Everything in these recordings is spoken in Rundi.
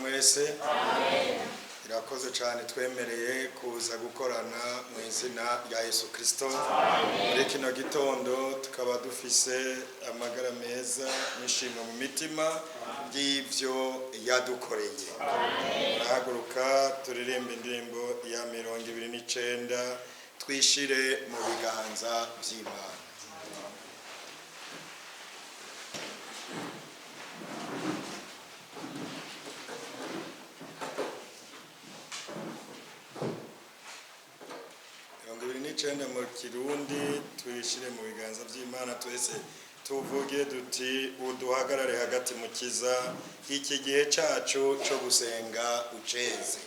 Mwese irakoze cyane twemereye kuza gukorana mu izina rya Yesu Kirisito muri kino gitondo, tukaba dufise amagara meza n'ishimwe mu mitima ry'ibyo yadukoreye. Murahaguruka turirimba indirimbo ya 29, twishire mu biganza by'Imana. 29 mu Kirundi, tuyishyire mu biganza by'Imana. Twese tuvuge duti: "Uduhagarare hagati, Mukiza, iki gihe cyacu cyo gusenga uceze."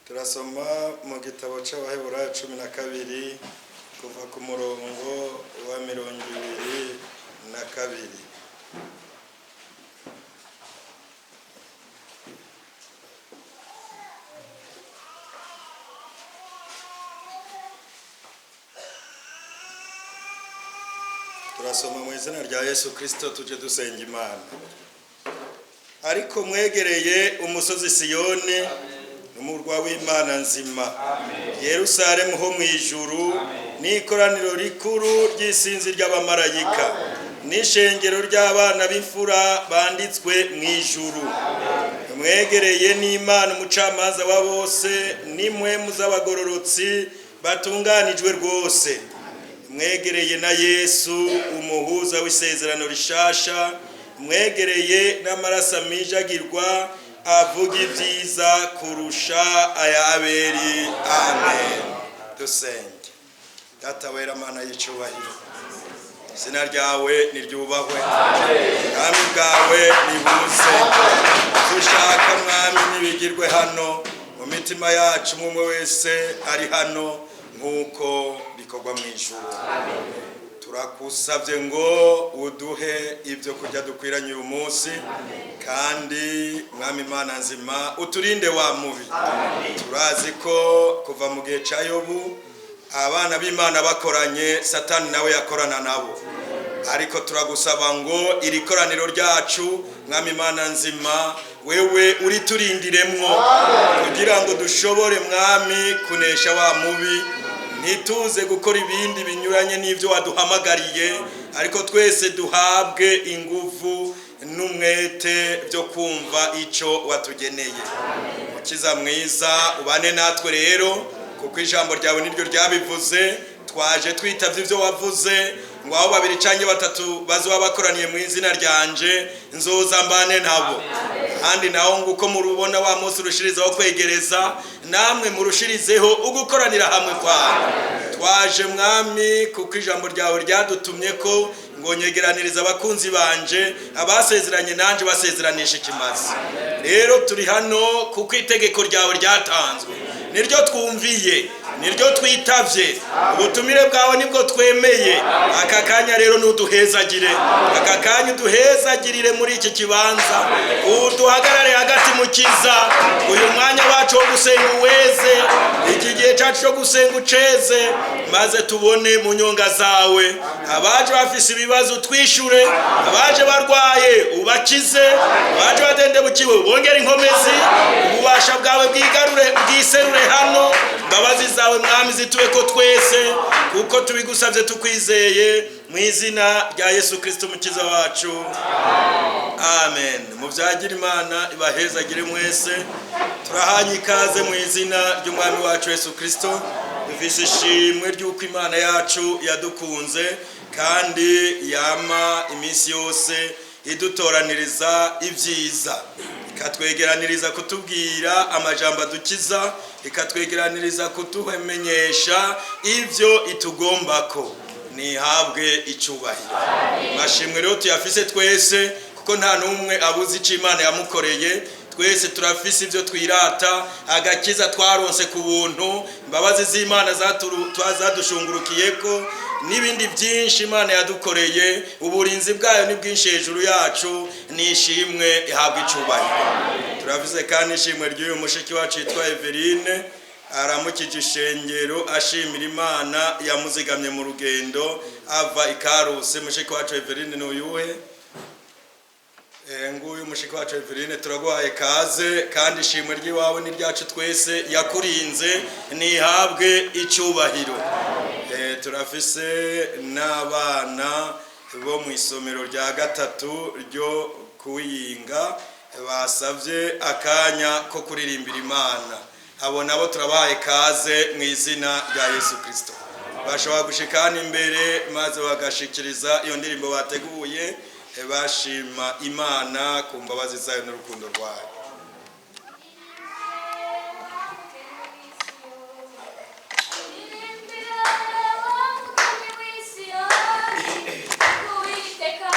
Turasoma mu gitabo cy'Abaheburayo 12, kuva ku murongo wa 22. Turasoma mu izina rya Yesu Kirisito, tujye dusenga Imana. Ariko mwegereye umusozi Siyoni, umurwa w'Imana nzima, Yerusalemu ho mu ijuru, n'ikoraniro rikuru ry'isinzi ry'abamarayika, n'ishengero ry'abana b'imfura banditswe mu ijuru. Mwegereye n'Imana umucamanza wa bose, nimwe muz'abagororotsi batunganijwe rwose. Mwegereye na Yesu umuhuza w'isezerano rishasha, mwegereye n'amaraso amijagirwa avuga ibyiza kurusha aya Abeli. Amen. Dusenge. Data wera, Mana y'icubahiro, izina ryawe niryubahwe, ubwami bwawe nibuze. Ibyo ushaka, Mwami, nibigirwe hano mu mitima yacu, umwe wese ari hano, nk'uko bikorwa mu ijuru. Turakusabye ngo uduhe ibyo kurya dukwiranye uyu munsi, kandi Mwami Imana nzima, uturinde wa mubi. Turazi ko kuva mu gihe cya Yobu abana b'Imana bakoranye, Satani nawe yakorana nabo. Ariko turagusaba ngo iri koraniro ryacu, Mwami Imana nzima, wewe uriturindiremwo kugira ngo dushobore, Mwami, kunesha wa mubi, ntituze gukora ibindi binyuranye n'ibyo waduhamagariye, ariko twese duhabwe ingufu n'umwete byo kumva icyo watugeneye. Mukiza mwiza, ubane natwe rero, kuko ijambo ryawe niryo ryabivuze. Twaje twitabye ibyo wavuze ngo aho babiri cyangwa batatu bazoba bakoraniye mu izina ryanje, nzoza mbane nabo. Kandi naho nguko murubona wa munsi urushirizaho kwegereza, namwe murushirizeho ugukoranira hamwe kwawe. Twaje, Mwami, kuko ijambo ryawe ryadutumye ko ngo nyegeraniriza abakunzi banje, abasezeranye nanje basezeranisha ikimazi. Rero turi hano kuko itegeko ryawe ryatanzwe, niryo twumviye, niryo twitavye, ubutumire bwawe nibwo twemeye. Aka kanya rero nuduhezagire, aka kanya uduhezagirire muri iki kibanza, uduhagarare hagati, Mukiza. Uyu mwanya wacu wo gusenga uweze, iki gihe cyacu cyo gusenga uceze, maze tubone mu nyonga zawe. Abaje bafise ibibazo twishure, abaje barwaye ubakize, abaje badendebukiwe bongere inkomezi. Ububasha bwawe bwigarure, bwiserure hano. Imbabazi zawe, Mwami, zitube ko twese, kuko tubigusabye tukwizeye mu izina rya Yesu Kristo Umukiza wacu. Amen. Mubyagira Imana ibahezagire mwese. Turahanye ikaze mu izina ry'Umwami wacu Yesu Kristo. Dufise ishimwe ry'uko Imana yacu yadukunze kandi yama iminsi yose idutoraniriza ibyiza, ikatwegeraniriza kutubwira amajambo adukiza, ikatwegeraniriza kutumenyesha ibyo itugombako. Nihabwe icubahiro. Mashimwe rero tuyafise twese, kuko nta n'umwe abuze icyo Imana yamukoreye. Twese turafise ibyo twirata: agakiza twaronse ku buntu, imbabazi z'Imana zadushungurukiyeko, n'ibindi byinshi Imana yadukoreye. Uburinzi bwayo ni bwinshi hejuru yacu. Nishimwe, ihabwa icubahiro. Turavuze kandi ishimwe ry'uyu mushiki wacu yitwa Everine, aramukije ishengero ashimira Imana yamuzigamye mu rugendo ava i Karusi. Mushiki wacu Everine ni uyuhe? Nguyu mushiki wacu Everine, turaguhaye kaze, kandi ishimwe ry'iwawe n'iryacu twese. Yakurinze, nihabwe icyubahiro. Turafise n'abana bo mu isomero rya gatatu ryo kuyinga basabye akanya ko kuririmbira Imana. Abo nabo turabahaye kaze mu izina rya Yesu Kirisito. Bashobora gushika hano imbere maze bagashikiriza iyo ndirimbo bateguye, bashima Imana ku mbabazi zayo n'urukundo rwayo. Uwiteka.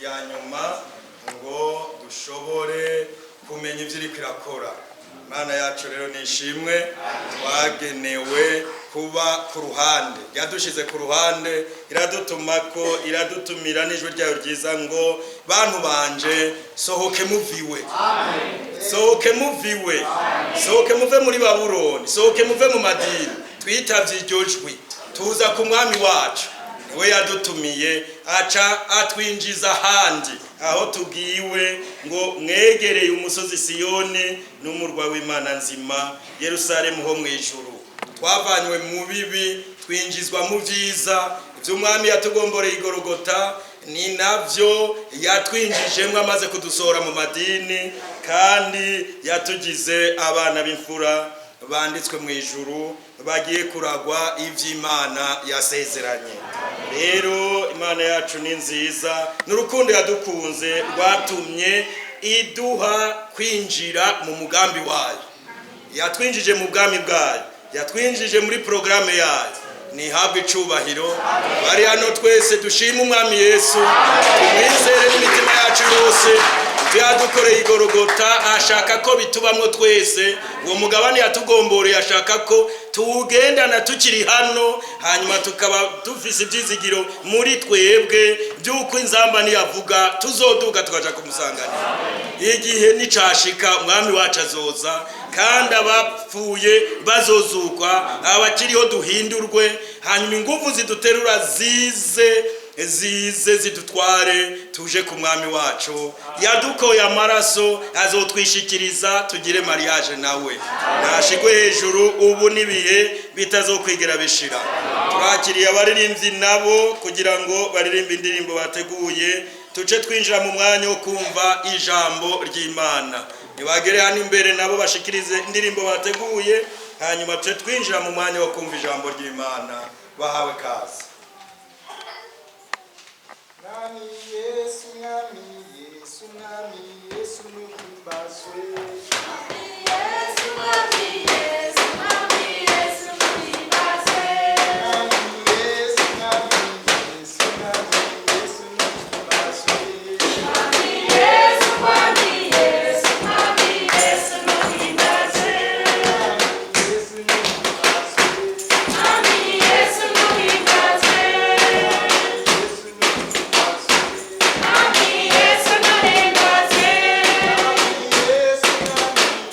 rya nyuma ngo dushobore kumenya ibyo iriko irakora. Imana yacu rero nishimwe, twagenewe kuba ku ruhande, yadushize ku ruhande, iradutuma ko iradutumira n'ijwi ryayo ryiza ngo bantu banje, sohoke muviwe, sohoke muviwe, sohoke muve muri Babuloni, sohoke muve mu madini. Twitavye iryo jwi, tuza ku Mwami wacu, niwe yadutumiye, aca atwinjiza ahandi aho tubwiwe ngo mwegereye umusozi Siyoni n'umurwa w'Imana nzima, Yerusalemu ho mu ijuru. Twavanywe mu bibi, twinjizwa mu byiza. Ibyo Umwami yatugomboreye igorogota ni nabyo yatwinjijemo amaze kudusohora mu madini, kandi yatugize abana b'imfura banditswe mu ijuru, bagiye kuragwa iby'Imana yasezeranye. Rero Imana yacu ni nziza, n'urukundo yadukunze rwatumye iduha kwinjira mu mugambi wayo. Yatwinjije mu bwami bwayo, yatwinjije muri porogaramu yayo, ntihabwe icubahiro. Bari hano twese dushime Umwami Yesu, tumwizere n'imitima yacu yose. Ibyo yadukoreye igorogota ashaka ko bitubamwo twese. Uwo mugabane yatugomboreye ashaka ko tuwugendana tukiri hano, hanyuma tukaba dufise ibyizigiro muri twebwe by'uko inzamba niyavuga tuzoduga tukaja kumusanganira. Igihe nicashika, Umwami wacu azoza, kandi abapfuye bazozukwa, abakiriho duhindurwe, hanyuma ingufu ziduterura zize, zize zidutware tuje ku Mwami wacu. Yadukoye amaraso, azotwishikiriza tugire mariage nawe. Nashigwe hejuru ubu n'ibihe bitazokwigera bishira. Turakiriye abaririmbyi nabo kugira ngo baririmbe indirimbo bateguye, tuce twinjira mu mwanya wo kumva ijambo ry'Imana. Nibagere hano imbere nabo bashikirize indirimbo bateguye, hanyuma tuce twinjira mu mwanya wo kumva ijambo ry'Imana. Bahawe kazi. Mwami Yesu, Mwami Yesu, Mwami Yesu nuhimbazwe. Yesu, Mwami Yesu, Mwami Yesu nuhimbazwe. Mwami Yesu, Mwami Yesu, Mwami Yesu nuhimbazwe. Mwami Yesu, Mwami Yesu, Mwami Yesu nuhimbazwe. Mwami Yesu nuhimbazwe. Mwami Yesu nuhimbazwe. Yesu nuhimbazwe. Mwami Yesu nuhimbazwe. Mwami Yesu, Mwami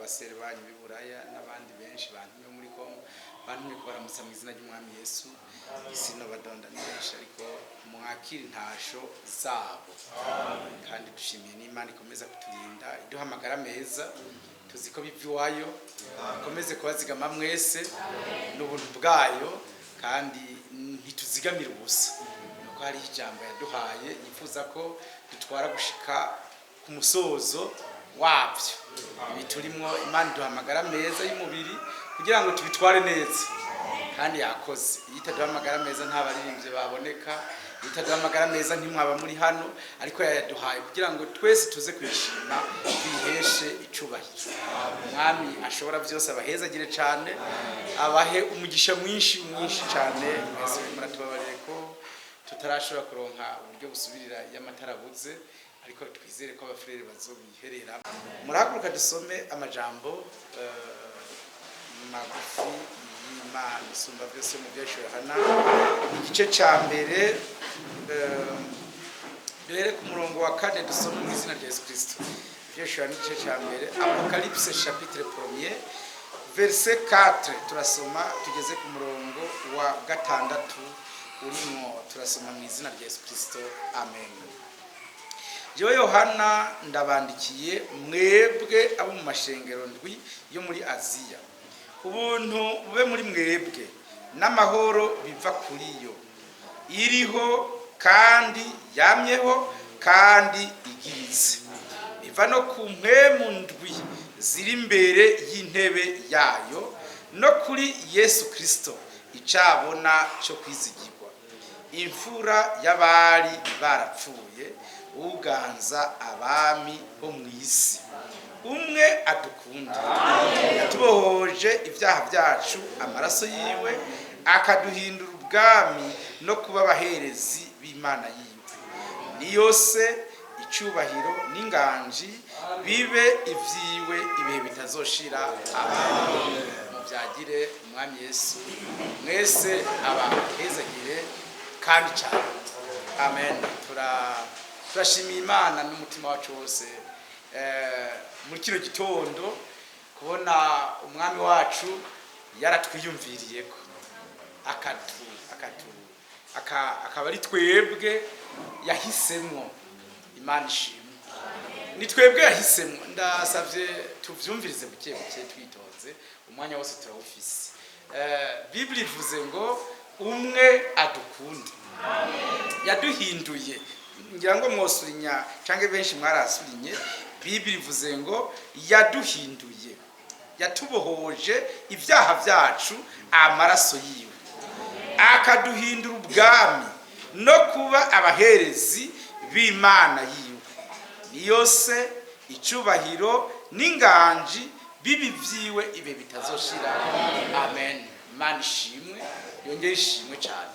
Abasere banyu b'i Buraya n'abandi benshi bantumye muri Kongo bantumye kubaramutsa mu izina ry'Umwami Yesu. Sinobadonda ni benshi, ariko mwakire intasho zabo. Kandi dushimiye n'Imana ikomeza kuturinda, iduha amagara meza, tuzi ko biva iwayo. Ikomeze kubazigama mwese n'ubuntu bwayo, kandi ntituzigamira ubusa, nuko hariho ijambo yaduhaye yifuza ko dutwara gushika ku musozo wabyo. Ibi turimo, Imana iduha amagara meza y'umubiri kugira ngo tubitware neza, kandi yakoze. Iyo itaduha amagara meza, nta baririmbyi baboneka. Iyo itaduha amagara meza, ntimwaba muri hano, ariko yayaduhaye kugira ngo twese tuze kwishima, twiheshe icubahiro. Umwami ashobora byose abahezagire cyane, abahe umugisha mwinshi mwinshi cyane. Mwese muratubabarire ko tutarashobora kuronka uburyo busubirira iyo amatara abuze, ariko twizere ko abafurere bazobiherera. Murahaguruka dusome amajambo magufi y'Imana isumba byose mu byacu, Yohana igice cya mbere, duhere ku murongo wa 4, dusome mu izina rya Yesu Kristo. Ibyahishuwe Yohana igice cya mbere, Apocalypse chapitre premier, verset 4, turasoma tugeze ku murongo wa 6 urimo. Turasoma mu izina rya Yesu Kristo, amen. Jewe Yohana ndabandikiye mwebwe abo mu mashengero ndwi yo muri Aziya. Ubuntu bube muri mwebwe n'amahoro biva kuri yo iriho kandi yamyeho kandi igize, biva no ku mpwemu ndwi ziri imbere y'intebe yayo, no kuri Yesu Kristo icabona cyo kwizigirwa, imfura y'abari barapfuye, uganza abami bo mu isi, umwe adukunda, yatubohoje ibyaha byacu amaraso yiwe, akaduhindura ubwami no kuba abaherezi b'Imana yiwe. Niyo se icyubahiro n'inganji bibe ibyiwe ibihe bitazoshira. Amen. Mubyagire Umwami Yesu mwese abahezagire kandi cyane. Amen. Turashimiye Imana n'umutima wacu wose muri kino gitondo kubona Umwami wacu yaratwiyumviriyeko, akatu akatu akaba ari twebwe yahisemwo. Imana ishimwe, ni twebwe yahisemwo. Ndasabye tuvyumvirize buke buke twitonze, umwanya wose turawufise. Bibli ivuze ngo umwe adukunde yaduhinduye. Ngira ngo mwosurinya canke benshi mwarasurinye. Bibli ivuze ngo yaduhinduye, yatubohoje ibyaha byacu amaraso yiwe, akaduhindura ubwami no kuba abaherezi b'Imana yiwe. Niyo se icyubahiro n'inganji bibi byiwe ibe bitazoshira. Amen. Imana ishimwe, yongere ishimwe cyane.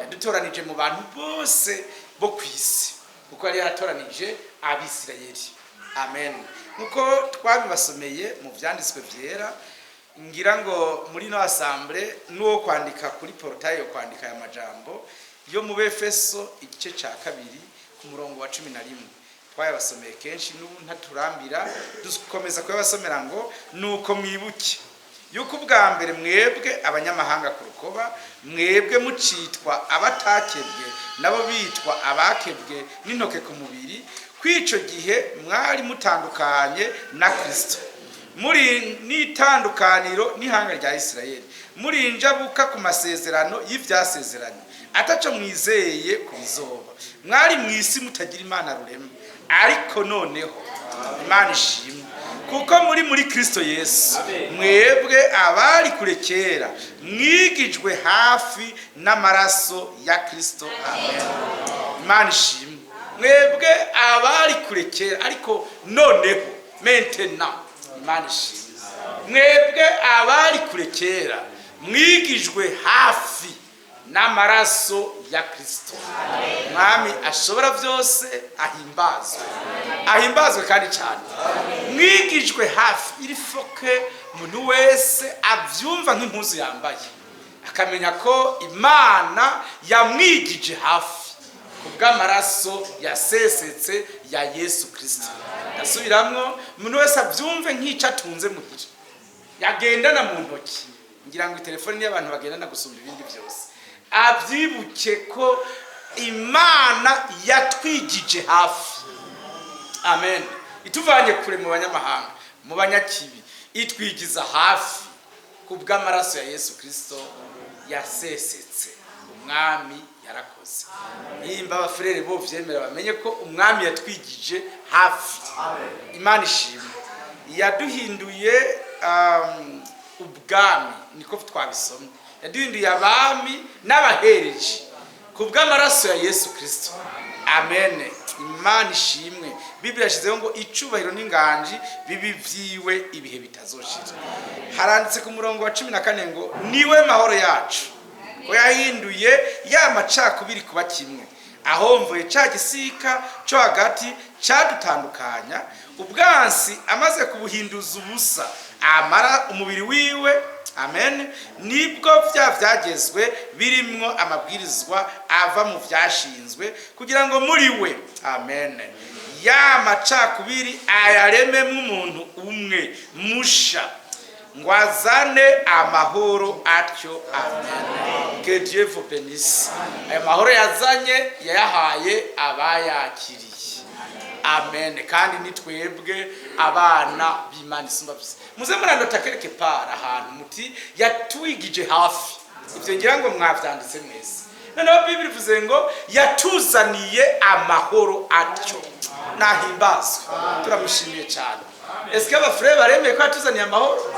Yadutoranije mu bantu bose bo ku isi, kuko yari yaratoranije Abisirayeli. Amen. Nkuko twabibasomeye mu byanditswe byera, ngira ngo muri no assemblée n'uwo kwandika kuri portail yo kwandika aya majambo yo mu Befeso igice cya 2 ku murongo wa 11. Twayabasomeye kenshi, n'ubu ntaturambira, dukomeza kuyabasomera ngo: "Nuko mwibuke yuko ubwa mbere mwebwe abanyamahanga ku rukoba, mwebwe mucitwa abatakebwe, nabo bitwa abakebwe n'intoke ku mubiri, kw'ico gihe mwari mutandukanye na Kristo, muri n'itandukaniro n'ihanga rya Isirayeli, muri injabuka ku masezerano y'ivyasezeranye, ataco mwizeye ku bizoba, mwari mu isi mutagira Imana rurema. Ariko noneho Imana ishimwe, kuko muri Kristo Yesu, mwebwe abari kure kera mwigijwe hafi n'amaraso ya Kristo." Amen. Imana ishimwe. Mwebwe abari kure kera, ariko noneho, maintenant, Imana ishimwe, mwebwe abari kure kera mwigijwe hafi n'amaraso ya Kristo. Mwami ashobora byose ahimbazwe, ahimbazwe kandi cyane. Mwigijwe hafi, il faut que umuntu wese abyumva nk'impuzu yambaye, akamenya ko Imana yamwigije hafi ku bw'amaraso yasesetse ya Yesu Kirisito. Ndasubiramwo, umuntu wese abyumve nk'icyo atunze muhira, yagendana mu ntoki. Ngira ngo telefone niyo abantu bagendana gusumba ibindi byose. Abyibuke ko Imana yatwigije hafi, amen, ituvanye kure mu banyamahanga, mu banyakibi, itwigiza hafi ku bw'amaraso ya Yesu Kirisito yasesetse. Umwami yarakoze. Nimba abafurere bo vyemera, bamenye ko Umwami yatwigije hafi. Imana ishimwe, yaduhinduye ubwami, niko twabisomye, yaduhinduye abami n'abahereji ku bw'amaraso ya Yesu Kirisito. Amen, Imana ishimwe. Bibiri yashyizeho ngo icubahiro n'inganji bibi vyiwe ibihe bitazoshira. Haranditse ku murongo wa 14 ngo niwe mahoro yacu, ko yahinduye ya macakubiri kuba kimwe, ahomvoye ca gisika co hagati cadutandukanya, ubwansi amaze kubuhinduza ubusa, amara umubiri wiwe. Amen. Nibwo vya vyagezwe birimwo amabwirizwa ava mu vyashinzwe, kugira ngo muri we, amen, ya macakubiri ayarememwo umuntu umwe musha, ngo azane amahoro atyo. Amen, que Dieu vous bénisse. Ayo mahoro yazanye yayahaye abayakiriye. Amen. Kandi ni twebwe abana b'Imana isumba byose. Muze murandota quelque part ahantu muti yatwigije hafi. Ibyo ngira ngo mwavyanditse mwese. Noneho Bibiri ivuze ngo yatuzaniye amahoro atyo. Nahimbazwe, turamushimiye cyane. Ese abafurere baremeye ko yatuzaniye amahoro?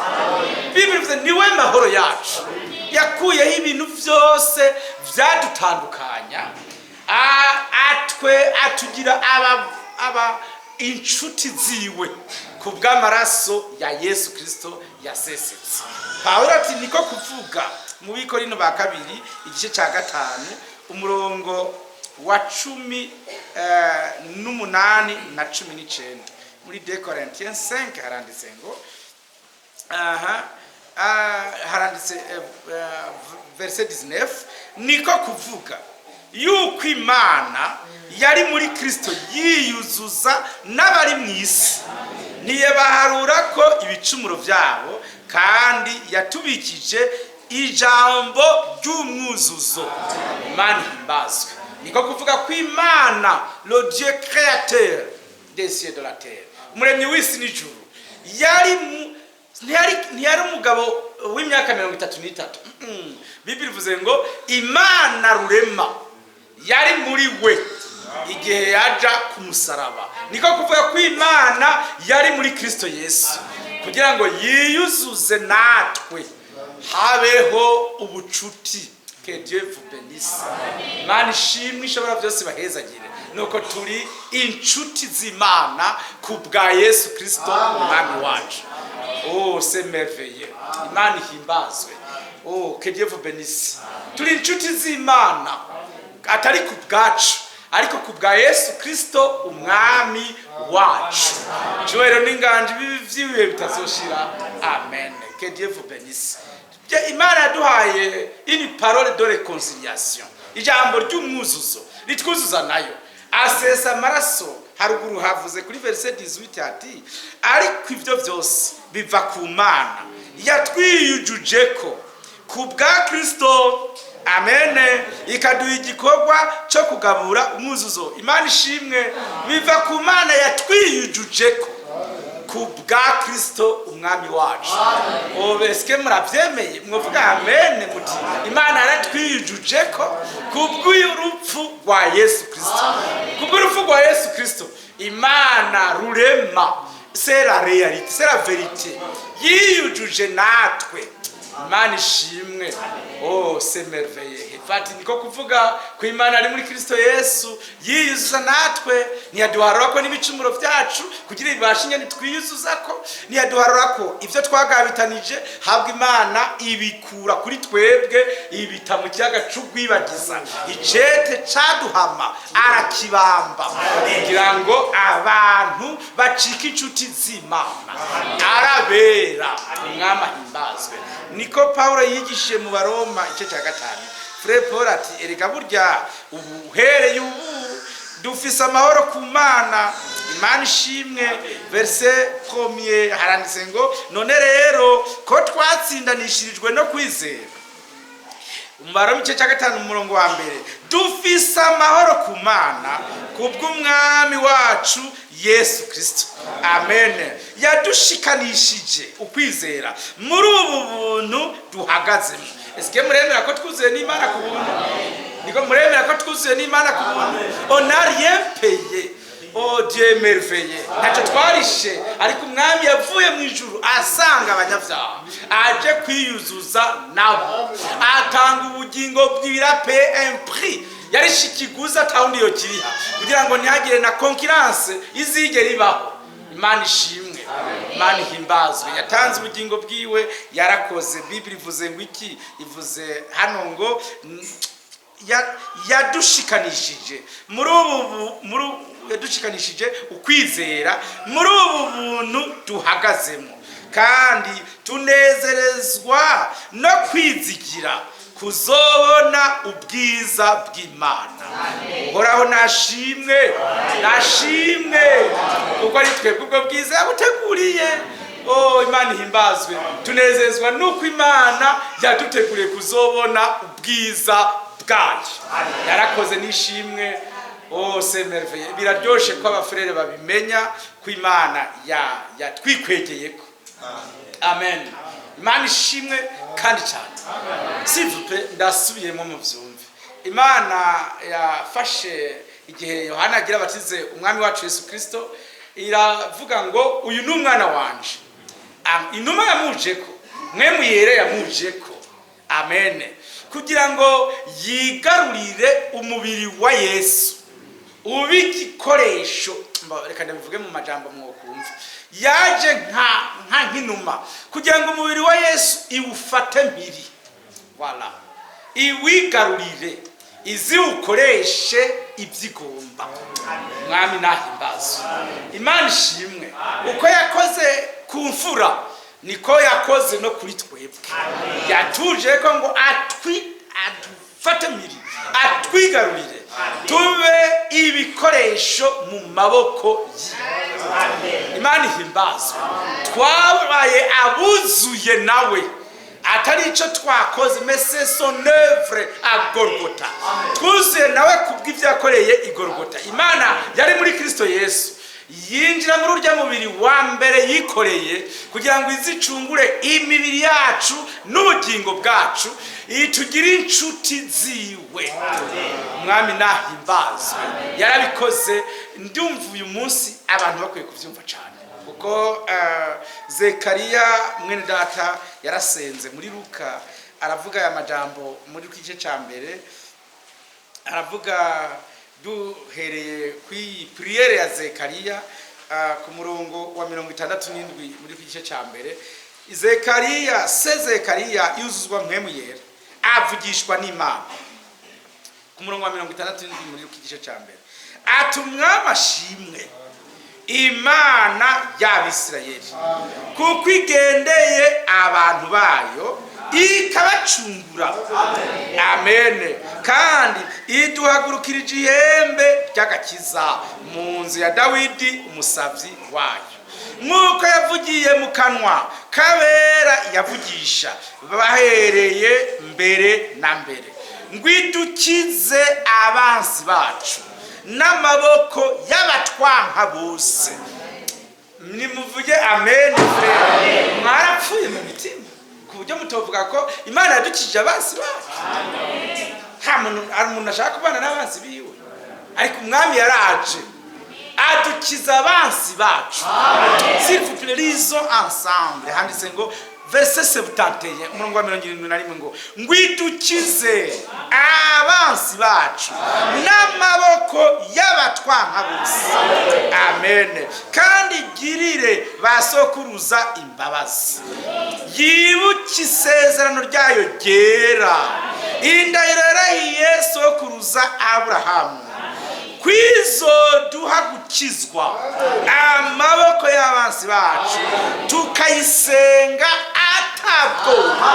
Bibiri ivuze niwe mahoro yacu, yakuyeho ibintu byose byadutandukanya, atwe atugira aba inshuti ziwe ku bw'amaraso ya Yesu Kirisito yasesetse. Pawulo ati niko kuvuga mu Bikorino ba kabiri igice cya 5, umurongo wa 18 na 19. Muri 2 Corinthiens 5 haranditse ngo, aha haranditse verset 19, niko kuvuga yuko Imana yari muri Kristo yiyuzuza n'abari mu isi, ntiyabaharura ko ibicumuro byabo, kandi yatubikije ijambo ry'umwuzuzo. Imana ihimbazwe. Niko kuvuga ko Imana, le Dieu créateur des cieux de la terre, umuremyi w'isi n'ijuru, yari ntiyari umugabo w'imyaka 33. Bibiri ivuze ngo Imana rurema yari muri we igihe yaja ku musaraba. Niko kuvuga ko Imana yari muri Kristo Yesu kugira ngo yiyuzuze natwe, habeho ubucuti. Que Dieu vous bénisse. Imana ishimwe, ishobora byose bahezagire. Nuko turi inshuti z'Imana ku bwa Yesu Kristo Umwami wacu. Oh, c'est merveilleux. Imana ihimbazwe. Oh, que Dieu vous bénisse. Turi inshuti z'Imana atari ku bwacu, ariko ku bwa Yesu Kristo Umwami wacu. Cyubahiro n'inganji bibi vy'ibihe bitazoshira. Amen, que Dieu vous bénisse. Imana yaduhaye une parole de réconciliation, ijambo ry'umwuzuzo ritwuzuza nayo, asesa amaraso. Haruguru havuze kuri verset 18 ati ariko ibyo byose biva ku Mana yatwiyujuje ko ku bwa Kristo, amen, ikaduha igikorwa cyo kugabura umwuzuzo. Imana ishimwe, biva ku Mana yatwiyujuje ko ku bwa Kristo Umwami wacu. Eske murabyemeye? Mwavuga amen muti Imana yaratwiyujuje ko ku bw'urupfu rwa Yesu Kristo. Ku bw'urupfu rwa Yesu Kristo, Imana rurema, c'est la réalité, c'est la vérité, yiyujuje natwe. Imana ishimwe. Oh, c'est merveilleux. Fati niko kuvuga ko Imana ari muri Kristo Yesu yiyuzuza natwe, ntiyaduharura ko n'ibicumuro byacu kugira ibashe ingene twiyuzuza ko, ntiyaduharura ko ibyo twagabitanije, habwa Imana ibikura kuri twebwe, ibita mu kiyaga c'ugwibagiza. Icete caduhama arakibamba kugira ngo abantu bacike inshuti z'Imana, arabera. Umwami ahimbazwe. Niko Pawulo yigishije mu Baroma igice cya 5. Frère Paul ati erega burya ubu, uhereye ubu, dufise amahoro ku Mana. Imana ishimwe. Verset premier haranditse ngo: "None rero ko twatsindanishirijwe no kwizera", umubare w'igice cya 5, umurongo wa 1, "dufise amahoro ku Mana kubw'Umwami wacu Yesu Kirisito." Amen. Yadushikanishije ukwizera muri ubu buntu duhagazemo. Ese muremera ko twuzuye n'Imana ku buntu? Niko muremera ko twuzuye n'Imana ku buntu? On n'a rien payé. Oh, Dieu merveilleux! Ntacyo twarishe, ariko Umwami yavuye mu ijuru asanga abanyabyaha, aje kwiyuzuza nabo, atanga ubugingo bw'ibira, paye un prix, yarishe ikiguzi atawundi yo kiriha, kugira ngo ntihagire na concurrence izigera ibaho. Imana ishimwe, Imana ihimbazwe. Yatanze ubugingo bwiwe, yarakoze. Bibiri ivuze ngo iki? Ivuze hano ngo yadushikanishije muri ubu muri yadushikanishije ukwizera muri ubu buntu duhagazemo, kandi tunezerezwa no kwizigira kuzobona ubwiza bw'Imana. Uhoraho nashimwe, nashimwe, kuko ari twebwe ubwo bwiza yabuteguriye. Oh, Imana ihimbazwe. Tunezezwa nuko Imana yaduteguriye kuzobona ubwiza bwayo. Yarakoze, n'ishimwe. Oh, c'est merveilleux! Biraryoshe ko abafurere babimenya ko Imana yatwikwegeyeko. Amen. Imana ishimwe kandi cyane. S'il vous plaît, ndasubiyemo mu byumve. Imana yafashe igihe Yohana agira batize Umwami wacu Yesu Kirisito, iravuga ngo: "Uyu ni umwana wanje." Inuma yamujeko, mwe muyere yamujeko, amen, kugira ngo yigarurire umubiri wa Yesu, ube igikoresho. Reka ndabivuge mu majambo mwokumva. Yaje nka nk'inuma kugira ngo umubiri wa Yesu iwufate mpiri, voilà, iwigarurire, iziwukoreshe ibyigomba. Mwami nahimbazwe, Imana ishimwe. Uko yakoze ku mfura, niko yakoze no kuri twebwe. Yatuje ko ngo adufate mpiri, atwigarurire, tube ibikoresho mu maboko ye. Imana ihimbazwe. Twabaye abuzuye nawe, atari icyo twakoze, mais c'est son œuvre à Golgota. Twuzuye nawe kubw'ibyo yakoreye i Golgota. Imana yari muri Kristo Yesu, yinjira muri urya mubiri wa mbere yikoreye kugira ngo izicungure imibiri yacu n'ubugingo bwacu, itugire inshuti ziwe. Umwami nahimbazwe, yarabikoze. Ndumva uyu munsi abantu bakwiye kubyumva cyane, kuko Zekariya mwene data yarasenze. Muri Luka aravuga aya majambo, muri Luka igice cya 1 aravuga, duhereye ku iyi prière ya Zekariya, ku murongo wa 67 muri Luka igice cya 1. Zekariya se, Zekariya yuzuzwa Mpwemu Yera, avugishwa n'Imana. Ku murongo wa 67 muri Luka igice cya 1, ati: "Umwami ashimwe, Imana y'Abisirayeli, kuko igendeye abantu bayo ikabacungura." Amen. "Kandi iduhagurukirije ihembe ry'agakiza mu nzu ya Dawidi umusavyi wayo, nk'uko yavugiye mu kanwa kabera yavugisha bahereye mbere na mbere, ngo idukize abansi bacu n'amaboko y'abatwanka bose." Nimuvuge amen, frère. Mwarapfuye mu mitima ku buryo mutovuga ko Imana yadukijije abansi bacu? Nta muntu, hari umuntu ashaka kubana n'abansi biwe, ariko Umwami yaraje adukiza abansi bacu. S'il vous plaît, lisons ensemble. Handitse ngo, verset 71, umurongo wa 71, ngo: "Ngwidukize abansi bacu n'amaboko y'abatwanka bose." Amen. "Kandi igirire ba sokuruza imbabazi, yibuke isezerano ryayo ryera, indahiro yarahiye sokuruza Aburahamu, kwizoduha gukizwa amaboko y'abansi bacu, tukayisenga atabwoba."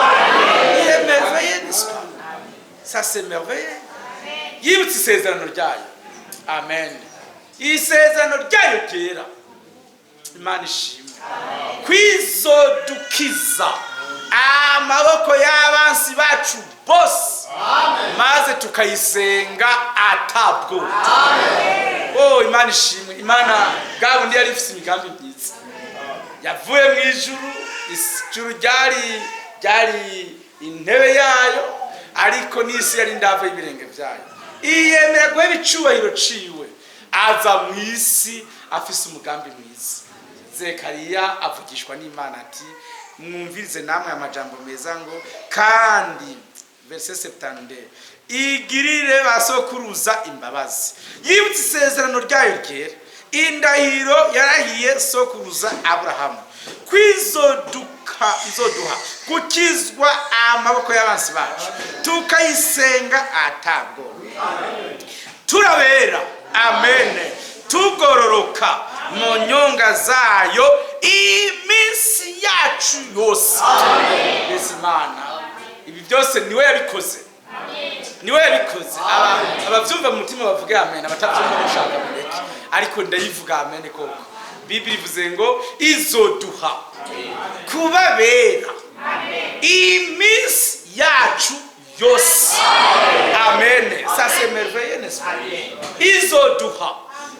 Il est merveilleux, n'est-ce pas? Ça, c'est merveilleux. Yibutse isezerano ryayo. Amen. Isezerano ryayo ryera, Imana ishimwe, kwizodukiza amaboko y'abansi bacu bose, maze tukayisenga atabwo. Oh, Imana ishimwe. Imana bwa bundi yari ifite imigambi myiza, yavuye mu ijuru. Ijuru ryari intebe yayo, ariko n'isi yari indavo y'ibirenge byayo. Iyemera guheba icubahiro ciwe, aza mu isi afise umugambi mwiza. Zekariya avugishwa n'Imana ati: "Mwumvirize namwe amajambo meza." Ngo kandi verset 72: "Igirire basokuruza imbabazi, yibutse isezerano ryayo ryera, indahiro yarahiye sokuruza Aburahamu, kwizoduka izoduha gukizwa amaboko y'abansi bacu, tukayisenga atabwo turabera, amen, tugororoka mu nyonga zayo iminsi yacu yose." Mbese Imana ibi byose niwe yabikoze, niwe yabikoze. Ababyumva mu mutima bavuge amen, abatabyumva mushaka mureke, ariko ndayivuga amen koko. Bibiri ivuze ngo izoduha kubabera iminsi yacu yose. Amen. Ça, c'est merveilleux, n'est-ce pas? Izoduha,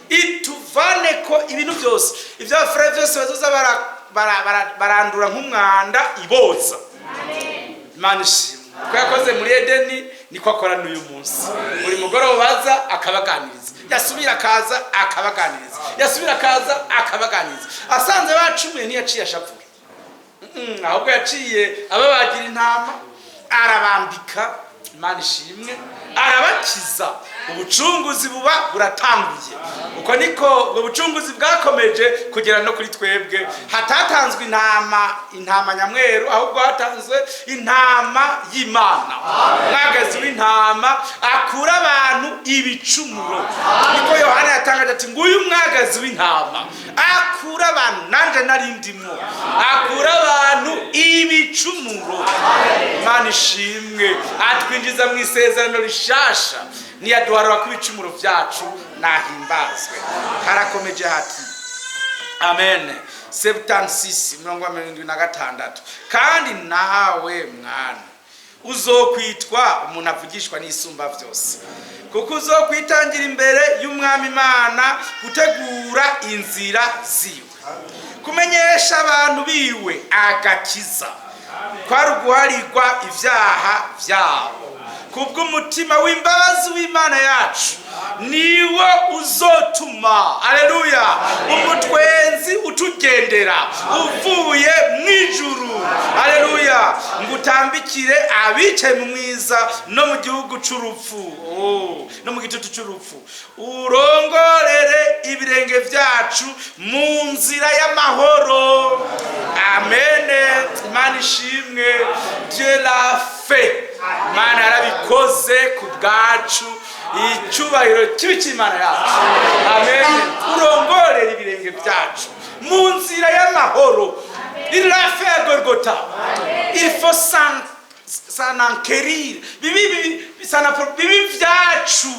ituvane ko ibintu byose, ibyo abafurere byose bazoza barandura nk'umwanda, iboza. Imana ishimwe ko yakoze muri Edeni, niko akora n'uyu munsi. Buri mugoroba aza akabaganiriza, yasubira akaza akabaganiriza, yasubira akaza akabaganiriza. Asanze bacumuye, ntiyaciye ashavura, ahubwo yaciye ababagira intama, arabambika. Imana ishimwe, arabakiza, ubucunguzi buba buratanguye. Uko niko ubwo bucunguzi bwakomeje kugera no kuri twebwe. Hatatanzwe intama nyamweru, ahubwo hatanzwe intama y'Imana, mwagazi w'intama akura abantu ibicumuro. Niko Yohana yatangaje ati: "Nguyu mwagazi w'intama akura abantu," nanje nari ndimwo, "akura abantu ibicumuro." Imana ishimwe, atwinjiza mu isezerano rishasha, ntiyaduharura ku ibicumuro byacu. Nahimbazwe. Harakomeje hati, amen, 76, 76: "Kandi nawe mwana, uzokwitwa umuntu avugishwa n'Isumba byose, kuko uzokwitangira imbere y'Umwami Imana gutegura inzira ziwe, kumenyesha abantu biwe agakiza, kwari uguharirwa ibyaha byabo, kubw'umutima w'imbabazi w'Imana yacu. Niwo uzotuma, aleluya, umutwenzi utugendera uvuye mu ijuru, aleluya, ngo utambikire abicaye mu mwiza no mu gihugu c'urupfu, oh, no mu gitutu c'urupfu, urongorere ibirenge byacu mu nzira y'amahoro." Amen. Imana ishimwe. Dieu l'a fait. Imana yarabikoze ku bwacu. Icyubahiro kibi cy'Imana yacu. Amen. Urongorera ibirenge byacu mu nzira y'amahoro. Il l'a fait à Golgotha. Il faut s'en enquérir. Bibi bibi bibi byacu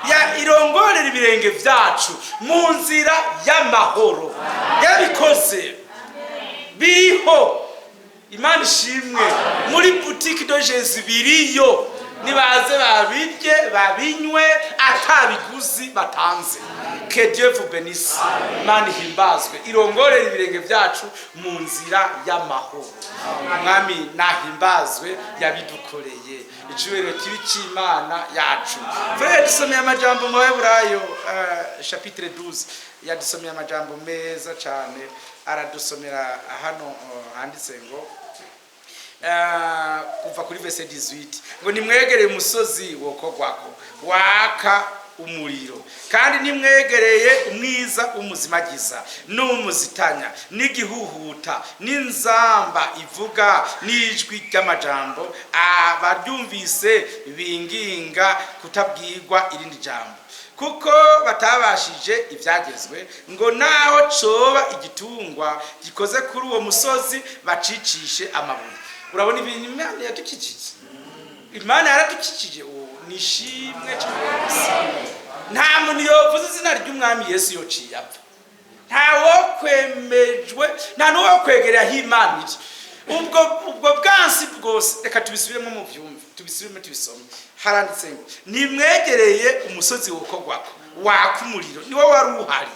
ya irongorera ibirenge byacu mu nzira y'amahoro. Yarabikoze, biriho. Imana ishimwe. Muri boutique de Jésus biriyo, nibaze babirye, babinywe atabiguzi batanze. Que Dieu vous bénisse. Imana ihimbazwe, irongorera ibirenge byacu mu nzira y'amahoro. Umwami nahimbazwe, yabidukoreye. Icyubahiro kibi cy'Imana yacu. Frère yadusomeye amajambo mu Baheburayo, chapitre 12. Yadusomeye amajambo meza cyane, aradusomera hano handitse ngo kuva kuri verset 18 ngo: "Nimwegereye umusozi wokogwako waka umuriro, kandi nimwegereye umwiza w'umuzimagiza n'umuzitanya n'igihuhuta n'inzamba ivuga n'ijwi ry'amajambo, abaryumvise binginga kutabwirwa irindi jambo, kuko batabashije ibyagezwe, ngo naho coba igitungwa gikoze kuri uwo musozi bacicishe amabuye." Urabona ibintu Imana yadukikije, Imana yaradukikije. Ubu ni ishimwe cyane rwose. Nta muntu yovuze izina ry'Umwami Yesu yociye apfa. Ntawokwemejwe, nta n'uwokwegerera aho Imana iri. Ubwo bwansi bwose, reka tubisubiremo mu byumve, tubisubiremo, tubisome. Haranditse ngo nimwegereye umusozi wokogwako waka umuriro, niwo wari uhari,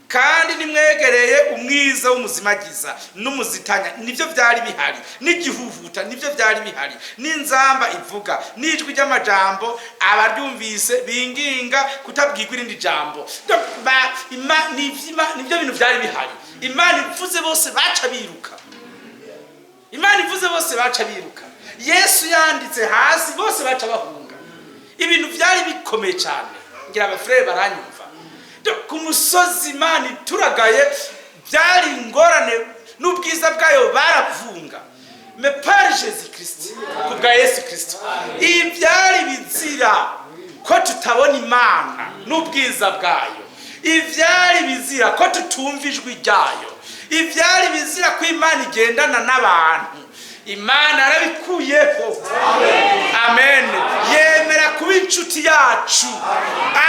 kandi nimwegereye umwiza w'umuzimagiza n'umuzitanya, nibyo byari bihari, n'igihuhuta, nibyo byari bihari, n'inzamba ivuga, n'ijwi ry'amajambo abaryumvise binginga kutabwirwa irindi jambo. Donc, nibyo bintu byari bihari. Imana ivuze, bose baca biruka. Imana ivuze, bose baca biruka. Yesu yanditse hasi, bose baca bahunga. Ibintu byari bikomeye cyane. Ngira abafurere baranyumva. Ku musozi Imana ituragaye, byari ingorane, n'ubwiza bwayo baravunga. Mais par Jésus Christ, ku bwa Yesu Kristo, ibi byari bizira ko tutabona Imana n'ubwiza bwayo, ibyari bizira ko tutumva ijwi ryayo, ibyari bizira ko Imana igendana n'abantu, Imana yarabikuyeho. Amen. Yemera kuba inshuti yacu,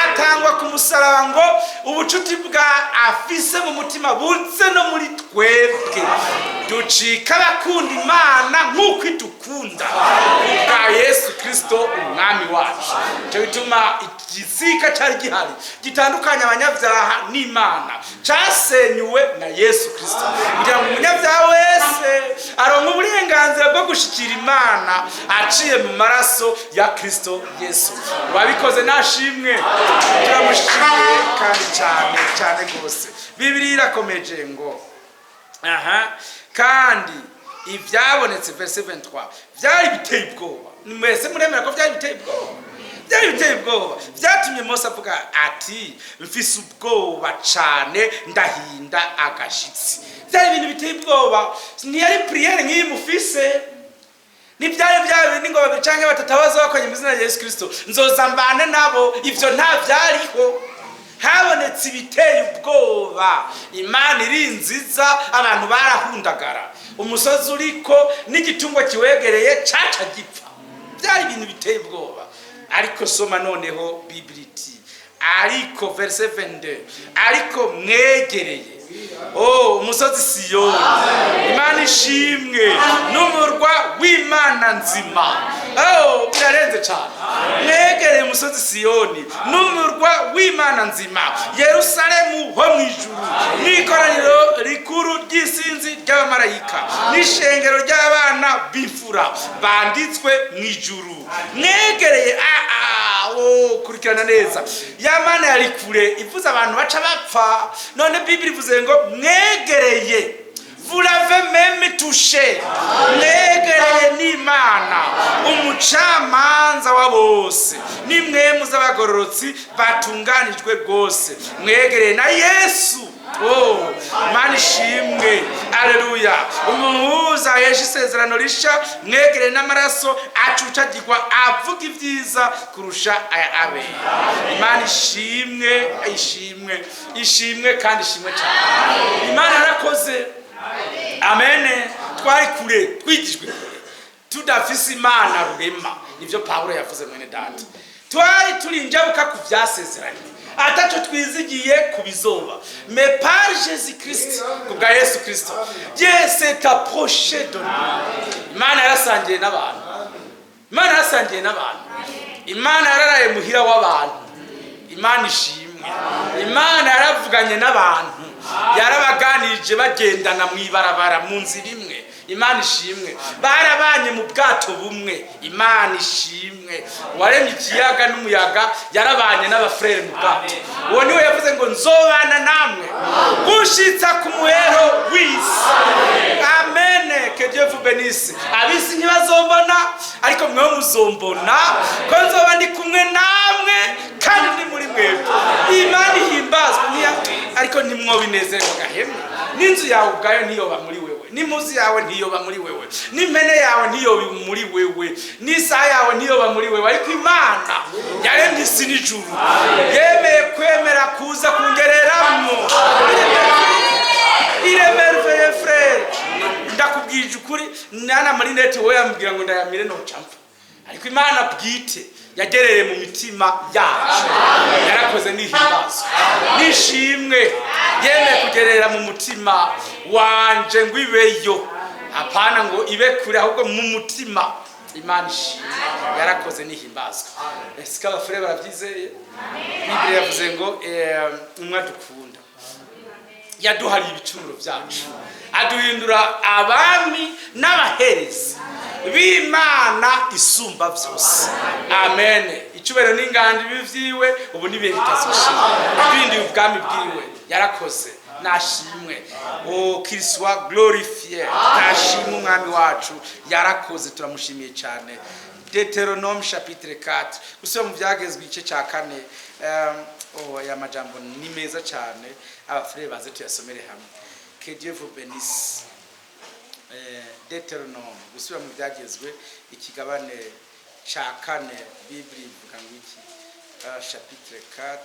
atangwa ku musaraba ngo ubucuti bwa afise mu mutima buze no muri twebwe, ducika abakunda Imana nk'uko idukunda, bwa Yesu Kirisito Umwami wacu. Icyo bituma igisika cyari gihari gitandukanya abanyabyaha n'Imana cyasenyuwe na Yesu Kirisito, kugira ngo umunyabyaha wese aronke uburenganzira bwo gushikira Imana aciye mu maraso ya Kirisito Yesu. Wabikoze nashimwe, turamushimiye kandi cyane cyane rwose. Bibiliya irakomeje ngo aha kandi ibyabonetse, verset 23, byari biteye ubwoba. Mwese muremera ko byari biteye ubwoba? Byari biteye ubwoba, byatumye Mose avuga ati: "Mfise ubwoba cane, ndahinda agashitsi." Byari ibintu biteye ubwoba. Ntiyari prière nk'iyi mufise, ntibyari bya bindi ngo babiri canke batatu baza bakonye mu izina rya Yesu Kristo, nzoza mbane nabo. Ivyo nta vyariho. Habonetse ibiteye ubwoba. Imana iri nziza, abantu barahundagara. Umusozi uriko n'igitungwa kiwegereye caca gipfa. Byari ibintu biteye ubwoba. Ariko soma noneho Bible iti ariko, verset 22, ariko mwegereye, oh, umusozi Siyoni, Imana ishimwe, n'umurwa w'Imana nzima. Oh, birarenze cyane. Mwegereye umusozi Siyoni n'umurwa w'Imana nzima, Yerusalemu ho mu ijuru, n'ikoraniro rikuru ry'isinzi ry'abamarayika, n'ishengero ry'abana b'imfura banditswe mu ijuru. Mwegereye, oh, kurikirana neza, ya Mana yari kure ivuze, abantu baca bapfa. None Bible ivuze ngo mwegereye, vous l'avez même touché, mwegereye n'Imana umucamanza wa bose, nimwe z'abagororotsi batunganijwe rwose, mwegereye na Yesu. Oh, Imana ishimwe, aleluya! Umuhuza ahesha isezerano risha, mwegereye n'amaraso acucagirwa avuga ibyiza kurusha aya Abeli. Imana ishimwe, ishimwe, ishimwe kandi ishimwe cyane. Imana yarakoze. Amen. Twari kure, twigijwe kure, tudafise Imana rurema. Nivyo Pawulo yavuze. Mwene data, twari turi injabuka ku vyasezeranye, ataco twizigiye ku bizoba. Mais par Jésus Christ, ku bwa Yesu Kristo, Dieu s'est approché de nous. Imana yarasangiye n'abantu, Imana yarasangiye n'abantu, Imana yararaye muhira w'abantu. Imana ishimwe. Imana yaravuganye n'abantu, yarabaganirije, bagendana mu ibarabara, mu nzira imwe. Imana ishimwe. Barabanye mu bwato bumwe. Imana ishimwe. Waremye ikiyaga n'umuyaga yarabanye n'abafurere mu bwato. Uwo niwe yavuze ngo nzobana namwe gushitsa ku muhero w'isi. Amen. Que Dieu vous bénisse. Abisi ntibazombona, ariko mwewe muzombona, ko nzoba ndi kumwe namwe kandi ndi muri mwebwe. Imana ihimbazwe. Ntiya ariko ntimwobinezerwa gahemwe? N'inzu yawe ubwayo ntiyoba muri wewe, n'impuzu yawe ntiyoba muri wewe, n'impene yawe ntiyoba muri wewe, n'isaha yawe ntiyoba muri wewe, ariko Imana yaremye isi n'ijuru yemeye kwemera kuza kungereramo. Il est merveilleux, frère. Ndakubwije ukuri, nana marinete wowe yambwira ngo ndayamire, noca mpfa. Ariko Imana bwite Yagereye mu mitima yacu. Yarakoze, n'ihimbazwa nishimwe. Yemeye kugerera mu mutima wanje ngo ibeyo, hapana ngo ibe kure, ahubwo mu mutima. Imana ishimwe, yarakoze, n'ihimbazwa. Ese abafure barabyizeye? Bibiri yavuze ngo umwe adukunda yaduhariye ibicumuro byacu, aduhindura abami n'abaherezi b'Imana isumba byose. Amen. Icyubahiro n'inganji bibe vyiwe ubu n'ibihe bitazoshira. Yaduhinduye ubwami bwiwe. Yarakoze, nashimwe. Oh, qu'il soit glorifié. Nashimwe Umwami wacu, yarakoze, turamushimiye cyane. Deutéronome chapitre 4, gusubira mu Byagezwe igice cya kane. Oh, aya majambo ni meza cyane. Abafurere baze tuyasomere hamwe. Que Dieu vous bénisse. Deutéronome, gusubira mu Byagezwe, ikigabane cya kane. Bible ivuga ngo iki? Chapitre 4.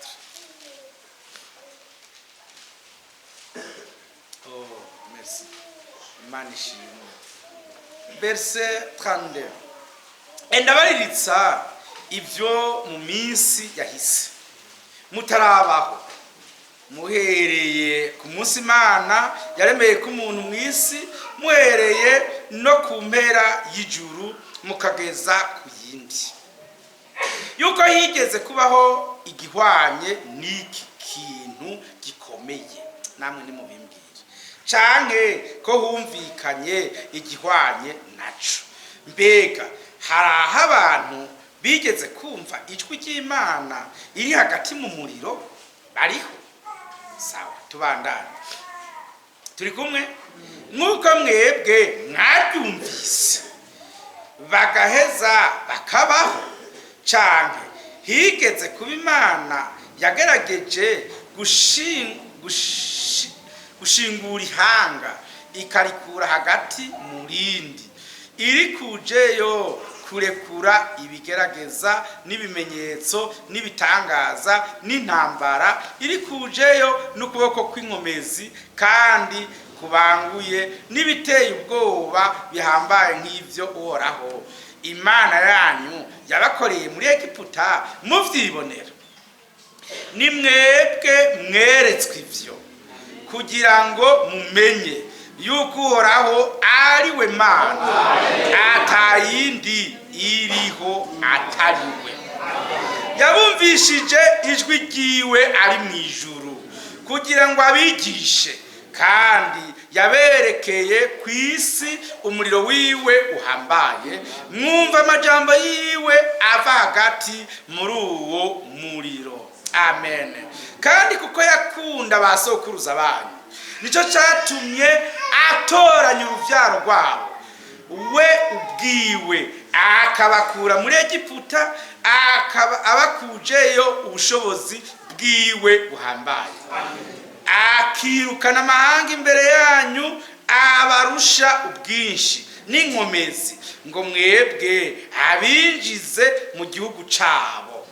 Oh, merci. Imana ishimwe. Verset 32: Endabariritsa ibyo mu minsi yahise mutarabaho, muhereye ku munsi Imana yaremeye ko umuntu mu isi, muhereye no ku mpera y'ijuru mukageza ku yindi, yuko higeze kubaho igihwanye n'iki kintu gikomeye, namwe nimubimbwire, canke ko humvikanye igihwanye naco. Mbega hari aho abantu bigeze kumva ijwi ry'Imana iri hagati mu muriro? Bariho? Sawa, tubandane. Turi kumwe nk'uko mwebwe mwaryumvise, bagaheza bakabaho? Canke higeze kuba Imana yagerageje gushingura ihanga, ikarikura hagati mu rindi, irikujeyo kurekura ibigerageza n'ibimenyetso n'ibitangaza n'intambara, irikujeyo n'ukuboko kw'inkomezi kandi kubanguye n'ibiteye ubwoba bihambaye nk'ibyo Uhoraho Imana yanyu yabakoreye muri Egiputa muvyibonera? Ni mwebwe mweretswe ivyo kugira ngo mumenye yuko Uhoraho ari we Mana, atayindi iriho atari we. Yabumvishije ijwi ryiwe ari mu ijuru kugira ngo abigishe, kandi yaberekeye ku isi umuriro wiwe uhambaye, mwumva amajambo yiwe ava hagati muri uwo muriro. Amen. Kandi kuko yakunda ba sokuruza banyu, nicyo cyatumye atoranya urubyaro rwabo we ubwiwe, akabakura muri Egiputa, akaba abakujeyo ubushobozi bwiwe buhambaye, akirukana amahanga imbere yanyu abarusha ubwinshi n'inkomezi, ngo mwebwe abinjize mu gihugu cabo,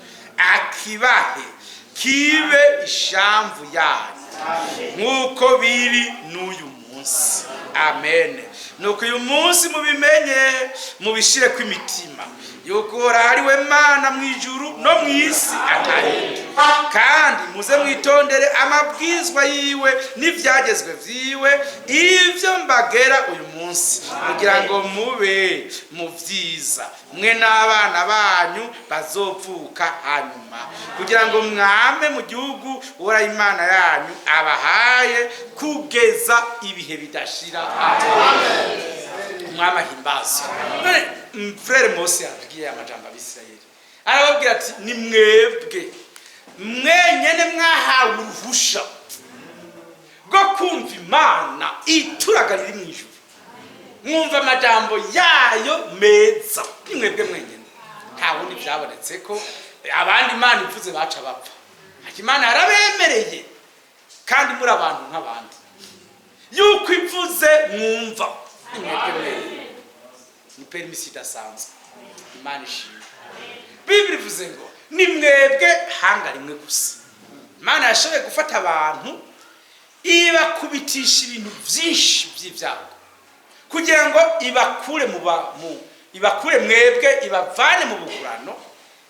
akibahe kibe ishamvu yanyu, nk'uko biri n'uyu munsi. Amen. Nuko uyu munsi mubimenye, mubishire ku imitima, yuko Uhoraho ari we Mana mu ijuru no mu isi, atayindi. Kandi muze mwitondere amabwizwa yiwe n'ibyagezwe vyiwe, ibyo mbagera uyu munsi, kugira ngo mube mu vyiza, mwe n'abana banyu bazovuka hanyuma, kugira ngo mwame mu gihugu Uhoraho Imana yanyu abahaye kugeza ibihe bidashira. Amen. Umwami ahimbazwe. None frère Mose yabwiye amajambo Abisirayeli, arababwira ati: "Ni mwebwe mwenyene mwahawe uruhusha rwo kumva Imana ituraga riri mu ijuru, mwumva amajambo yayo meza. Ni mwebwe mwenyene, nta wundi byabonetse ko abandi Imana ivuze baca bapfa. Ariko Imana yarabemereye, kandi muri abantu nk'abandi, yuko ivuze mwumva. Ni mwebwe mwenyene, ni permission idasanzwe." Imana ishimwe. Bibiri ivuze ngo ni mwebwe hanga rimwe gusa Imana yashoboye gufata abantu, ibakubitisha ibintu byinshi by'ibyago kugira ngo ibakure mu ba mu ibakure mwebwe, ibavane mu bugurano.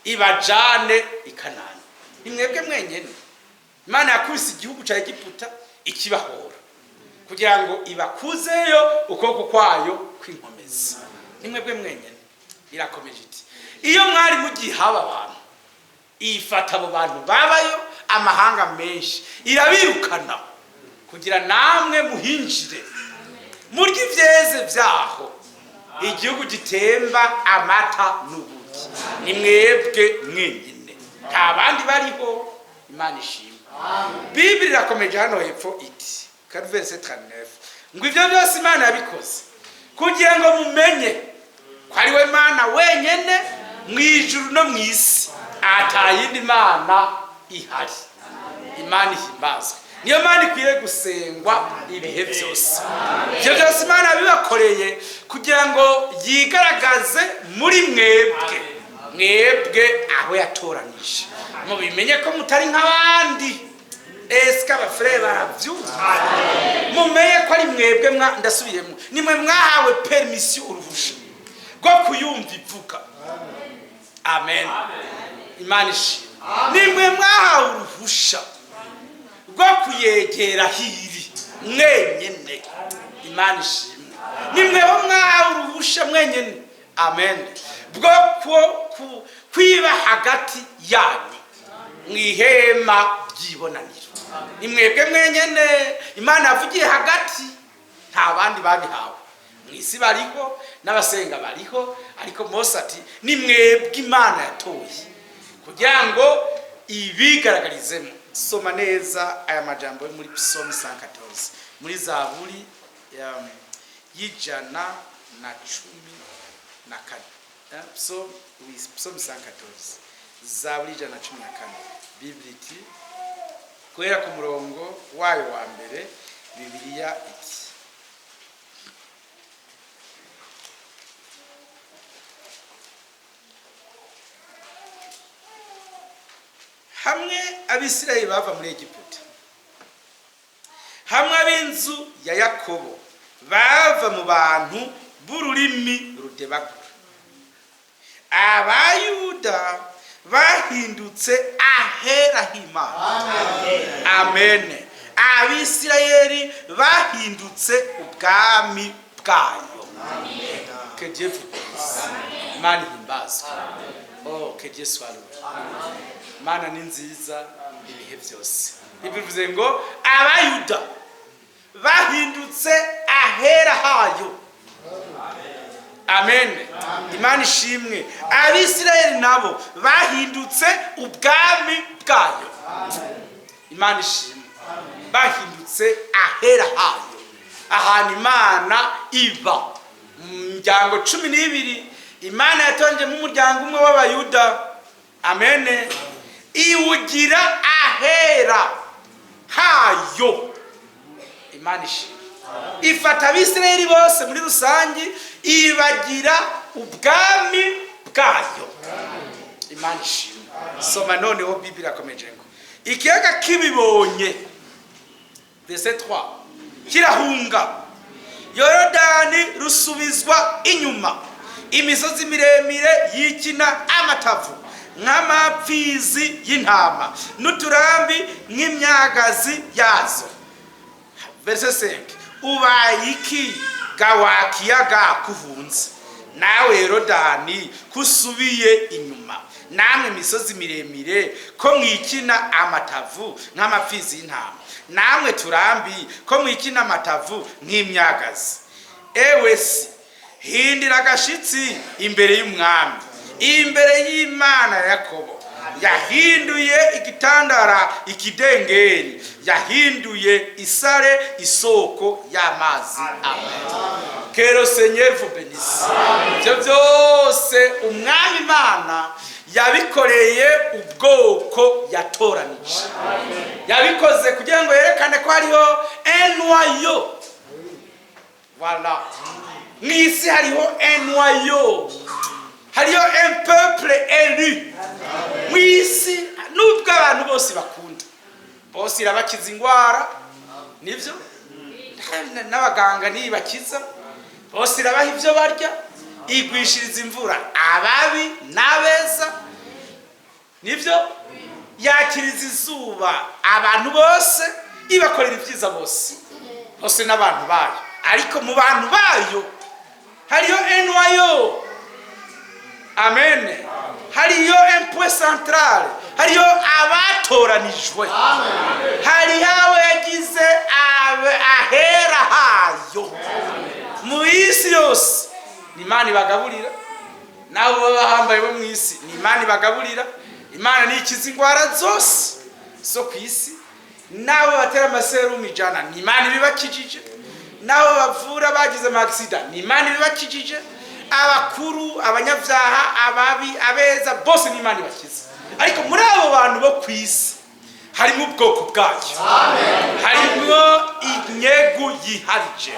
Ibajane i Kanani. Ni mwebwe mwenyene. Imana yakubise igihugu cya Egiputa ikibahora kugira ngo ibakuzeyo ukuboko kwayo kw'inkomezi. Ni mwebwe mwenyene. Irakomeje iti: iyo mwari mugiye haba abantu, ifata abo bantu babayo amahanga menshi, irabirukana kugira namwe muhinjire, murya ivyeze vyaho, igihugu gitemba amata n'ubuki. Ni mwebwe mwenyine, nta bandi bariho. Imana ishimwe. Bibiri irakomeje hano hepfo iti, verset 39, ngo ivyo byose Imana yabikoze kugira ngo mumenye ko ari we Mana wenyene mu ijuru no mu isi, ata yindi mana ihari. Imana ihimbazwe, niyo Mana ikwiye gusengwa ibihe byose. Ibyo byose Imana yabibakoreye kugira ngo yigaragaze muri mwebwe, mwebwe aho yatoranije. Mubimenye ko mutari nk'abandi. Esike abafurere barabyumva? Mumenye ko ari mwebwe mwa, ndasubiyemo, nimwe mwahawe permission, uruhusha rwo kuyumva ivuga. Amen, Imana ishimwe. Nimwe mwahawe uruhusha rwo kuyegera hiri mwenyene. Imana ishimwe. Nimwe bo mwahawe uruhusha mwenyene, amen, bwo kwiba hagati yanyu mu ihema ry'ibonaniro. Ni mwebwe mwenyene Imana yavugiye hagati, nta bandi babihawe. Mu isi bariho n'abasenga bariho, ariko Mose ati: ni mwebwe Imana yatoye kugira ngo ibigaragarizemo. Soma neza aya majambo yo muri Psalm 114, muri Zaburi y'114. Psalm, oui, Psalm 114, Zaburi 114. Bibiri iti, guhera ku murongo wayo wa mbere, Bibiliya iti: Hamwe Abisirayeli bava muri Egiputa, hamwe ab'inzu ya Yakobo bava mu bantu b'ururimi rudebagura, Abayuda bahindutse ahera h'Imana, amen, Abisirayeli bahindutse ubwami bwayo. Que Dieu vous bénisse. Imana ihimbazwe. Oh, que Dieu soit loué. Imana ni nziza ibihe byose. Bivuze ngo Abayuda bahindutse ahera hayo, amen, Imana ishimwe. Abisirayeli nabo bahindutse ubwami bwayo. Imana ishimwe. Bahindutse ahera hayo, ahantu Imana iba. Mu miryango 12 Imana yatonjemo umuryango umwe w'Abayuda, amen, iwugira ahera hayo. Imana ishimwe. Ifata Abisirayeli bose muri rusange, ibagira ubwami bwayo. Imana ishimwe. Soma noneho, Bibiri irakomeje ngo ikiyaga kibibonye, verset 3, kirahunga, Yorodani rusubizwa inyuma, imisozi miremire yikina amatavu nk'amapfizi y'intama, n'uturambi nk'imyagazi yazo. Verset 5: ubaye iki ga wa kiyaga kuhunze, nawe Yorodani kusubiye inyuma, namwe misozi miremire ko mwikina amatavu nk'amapfizi y'intama, namwe turambi ko mwikina amatavu nk'imyagazi? Ewe si, hindira agashitsi imbere y'Umwami, imbere y'Imana ya Yakobo, yahinduye igitandara ikidengeri, yahinduye isare isoko y'amazi. Amen. Que le Seigneur vous bénisse. Ibyo byose Umwami Imana yabikoreye ubwoko yatoranije. Yabikoze kugira ngo yerekane ko hariho un noyau. Voilà, mu isi hariho un noyau, hariho un peuple élu mu isi. Nubwo abantu bose bakunda, bose irabakiza indwara, nibyo, n'abaganga ntibakiza bose. Irabaha ibyo barya, igwishiriza imvura ababi n'abeza. Nibyo, yakiriza izuba abantu bose, ibakorera ibyiza bose bose n'abantu bayo. Ariko mu bantu bayo hariyo noyau, amen, hariyo un point central, hariyo abatoranijwe, hariho abo yagize ahera hayo mu isi yose. Ni Imana ibagaburira, nabo baba bahambaye bo mu isi, ni Imana ibagaburira. Imana nikiza indwara zose zo ku isi. N'abo batera amaserumu 100, ni Imana ibibakijije. N'abo bavura bagize ama accident, ni Imana ibibakijije. Abakuru, abanyabyaha, ababi, abeza, bose ni Imana ibakiza. Ariko muri abo bantu bo ku isi harimo ubwoko bwayo, harimo inyegu yiharije,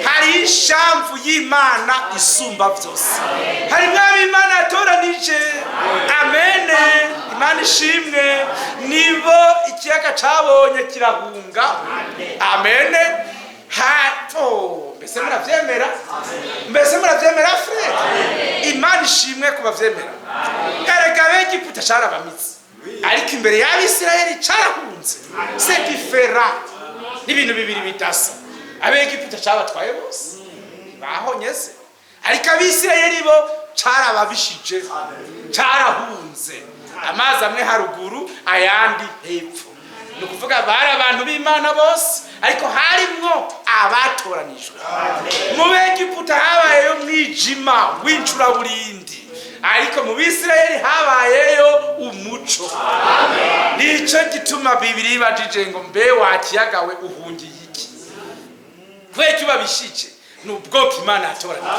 hari ishamvu y'Imana isumba byose, harimo ab'Imana yatoranije. Amen, Imana ishimwe. Nibo ikiyaga cabonye kirahunga. Amen. Ha, mbese muravyemera? Mbese muravyemera, frère? Imana ishimwe ku bavyemera. Erega Abegiputa carabamitse, ariko imbere y'Abisirayeli carahunze. C'est différent, n'ibintu bibiri bidasa. Abegiputa cabatwaye bose, bahonye se? Ariko Abisirayeli bo carababishije, carahunze. Amazi amwe haruguru, ayandi hepfo. Ni ukuvuga bari abantu b'Imana bose, ariko harimwo abatoranijwe. Mu Begiputa habayeyo mwijima w'incuraburindi, ariko mu Bisirayeli habayeyo umuco. Nicyo gituma Bibiri ibajije ngo: "Mbe wa kiyaga we, uhungiye iki?" Kubera icyo babishije ni ubwoko Imana yatoranije.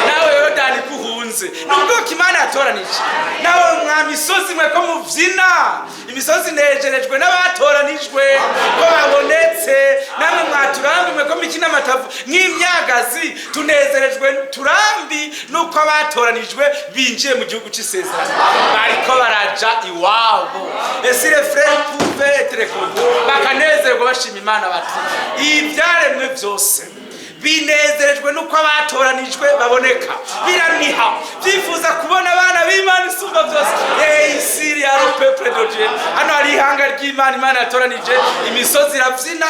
Nawe Yorodani, ko uhunze, ni ubwoko Imana yatoranije. Nawe mwa misozi mwe, ko mubyina, imisozi inejerejwe n'abatoranijwe ko babonetse. Namwe mwaturambi mwe, ko mikina amatavu nk'imyagazi, tunezerejwe turambi nuko abatoranijwe binjiye mu gihugu cy'isezerano, bariko baraja iwabo. Ese les frères pouvaient être contents, bakanezerwa, bashima Imana bati: "Ibyaremwe byose binezerejwe nuko abatoranijwe baboneka, biraniha, byifuza kubona abana b'Imana isumba byose." Ici il y a le peuple de Dieu. Hano hari ihanga ry'Imana, Imana yatoranije. Imisozi irabyina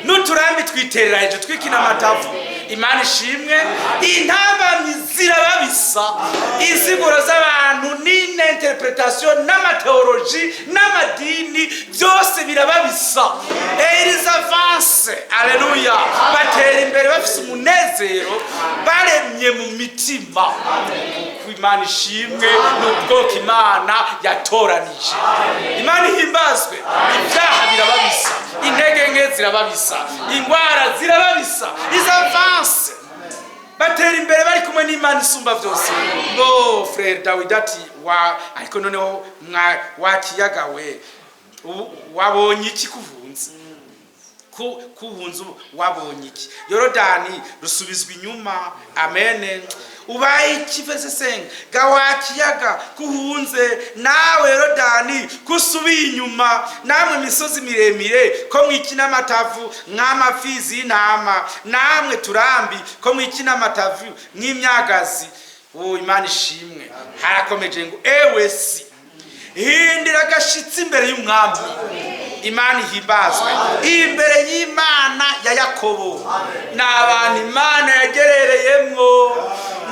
n'uturambi twiterera hejuru, twikina amatavu. Imana ishimwe. Intambamyi zirababisa, insiguro z'abantu n'interprétation n'ama théologie n'amadini, byose birababisa. Ils avancent, aleluya, batera imbere bafise umunezero, baremye mu mitima, kuko Imana ishimwe, ni ubwoko Imana yatoranije. Imana ihimbazwe. Ibyaha birababisa, intege nke zirababisa, indwara zirababisa. Ils avancent, batera imbere bari kumwe n'Imana isumba byose. Ngo frère Dawidi ati: "Wa, ariko noneho mwa wa kiyaga we, wabonye iki kuvunze kuhunze ubu? Wabonye iki? Yorodani, rusubizwa inyuma. Amen. Ubaye ikive senga ga wa kiyaga kuhunze, nawe Yorodani kusubiye inyuma, namwe misozi miremire ko mwikina amatavu nk'amafizi y'intama, namwe turambi ko mwikina amatavu nk'imyagazi?" Oh, Imana ishimwe. Harakomeje ngo: "Ewe si, hindira agashitsi imbere y'Umwami." Imana ihimbazwe. Imbere y'Imana ya Yakobo, ni abantu Imana yagerereyemwo,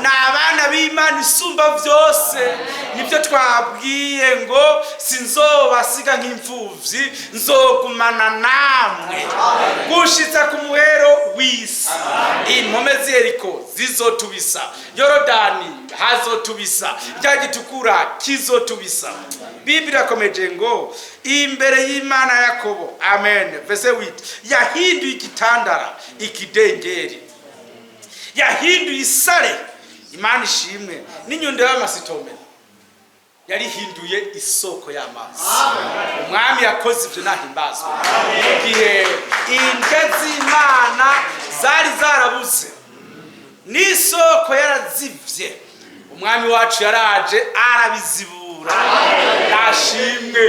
ni abana b'Imana isumba byose. Nibyo twabwiye ngo: "Sinzobasiga nk'imfuvyi, nzogumana namwe gushitsa ku muhero w'isi." Impome z'Yeriko zizotubisa, Yorodani hazotubisa, rya gitukura kizotubisa. Bibiri irakomeje ngo: "Imbere y'Imana ya Yakobo." Amen. Verset 8: "Yahinduye igitandara ikidengeri, yahinduye isare." Imana ishimwe. N'inyundo y'amasitome yarihinduye isoko y'amazi. Umwami yakoze ibyo nahimbazwe. Igihe indya z'Imana zari zarabuze n'isoko yarazivye, Umwami wacu yaraje arabizibura. Izodukura. Nashimwe.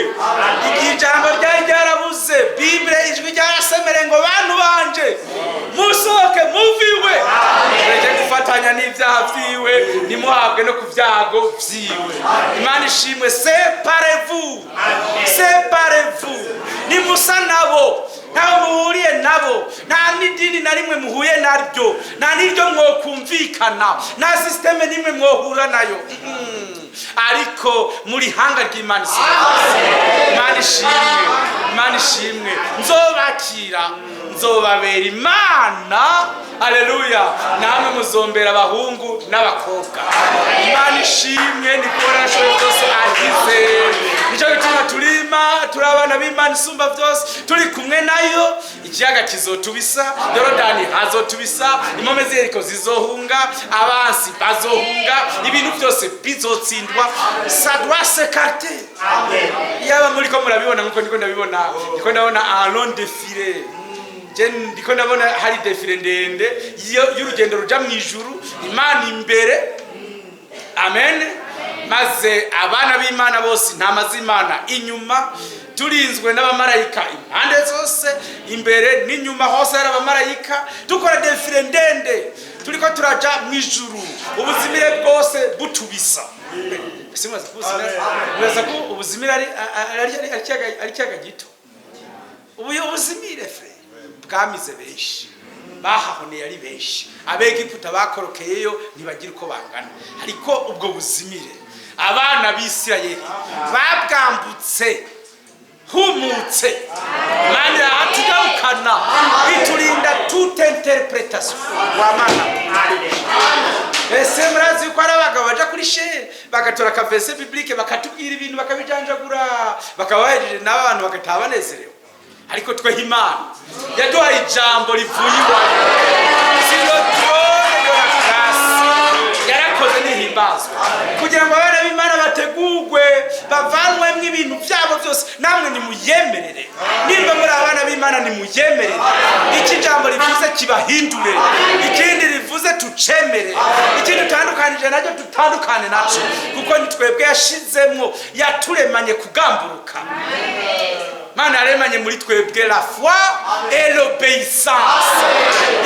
Igihe ijambo ryari ryarabuze, Bibure ijwi ryarasemere ngo bantu banje musohoke muviwe, mureke gufatanya n'ibyaha vyiwe, ntimuhabwe no ku byago vyiwe. Imana ishimwe. Séparez-vous, séparez-vous. Nimusa nabo, ntaho muhuriye nabo, nta n'idini na rimwe muhuye naryo, nta n'iryo mwokumvikana, nta système n'imwe mwohura nayo. Ariko muri hanga ry'Imana isumba byose. Imana ishimwe, Imana ishimwe. Nzobakira, nzobabera Imana. Aleluya. Namwe muzombera abahungu n'abakobwa. Imana ishimwe. Niko yarashoboye byose agize. Nicyo gituma turima, turi abana b'Imana isumba byose, turi kumwe nayo. Ikiyaga kizotubisa, Yorodani hazotubisa, impome z'Yeriko zizohunga, abansi bazohunga, ibintu byose bizotsindwa. Ça doit s'écarter. Yaba muriko murabibona nkuko ndiko ndabibona, ndiko ndabona un long défilé. Je ndiko ndabona hari défilé ndende y'urugendo ruja mu ijuru, Imana imbere. Amen. Maze abana b'Imana bose, intama z'Imana inyuma, turinzwe n'abamarayika impande zose, imbere n'inyuma hose hari abamarayika. Dukora défilé ndende, turiko turaja mu ijuru, ubuzimire bwose butubisa. Ese muraza ko ubuzimire ari ikiyaga gito? Ubu ubuzimire fe bwamize benshi, bahahoneye ari benshi. Abegiputa bakorokeyeyo ntibagira uko bangana. Ariko ubwo buzimire abana b'Isirayeli babwambutse humutse. Imana irahatugarukana, iturinda toute interprétation. Wamana, ese murazi yuko hari abagabo baja kuri chaire, bagatora aka verset biblique, bakatubwira ibintu, bakabijanjagura, bakaba bahejeje, n'abantu bagataha banezerewe? Ariko tweho Imana yaduhaye ijambo rivuye iwayo sur le trône de la grâce. Yarakoze, nihimbazwe, kugira ngo abana b'Imana bategurwe, bavanwemwo ibintu byabo byose. Namwe nimuyemerere. Nimba muri abana b'Imana, nimuyemerere iki jambo rivuze kibahindure. Ikindi rivuze tucemere, ikindi tutandukanije nacyo tutandukane naco, kuko ni twebwe yashizemwo, yaturemanye kugamburuka. Mana yaremanye muri twebwe la foi et l'obéissance,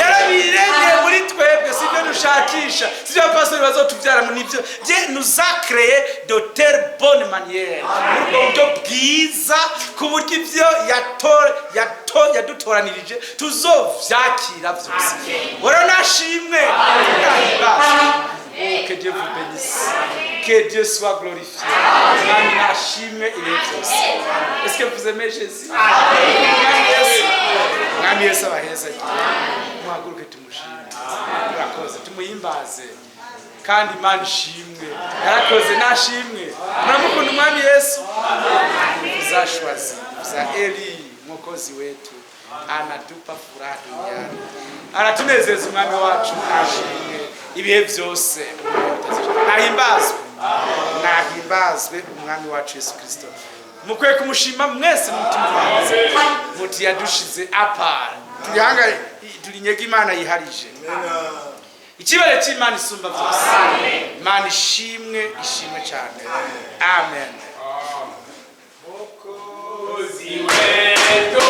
yarabiremye muri twebwe. Sibyo dushakisha, sibyo abapastori bazotubyara, nibyo. Dieu nous a créé de telle bonne manière, muri ubwo buryo bwiza, ku buryo ibyo yadutoranirije tuzovyakira vyose. Ora nashimwe, nahimbazwe. Oh, que Dieu vous bénisse. Que Dieu soit glorifié. Mwami nashimwe ibihe byose. Est-ce que vous aimez Jésus? Mwami Yesu. Mwami Yesu abaheza. Muhaguruke tumushime. Murakoze, tumuhimbaze. Kandi Imana ishimwe. Yarakoze, nashimwe. Muramukunda Umwami Yesu? Vous a choisi, vous a élu. Mwokozi wetu anatupa furaha duniani. Aratunezeza Umwami wacu, nashimwe ibihe byose. Nahimbazwe, nahimbazwe Umwami wacu Yesu Kristo. Mukwiye kumushima mwese n'umutima wanze, muti yadushize à part, turi hanga, turi nyega Imana yiharije, ikibere cy'Imana isumba byose. Imana ishimwe, ishimwe cyane. Amen. Mwokozi wetu.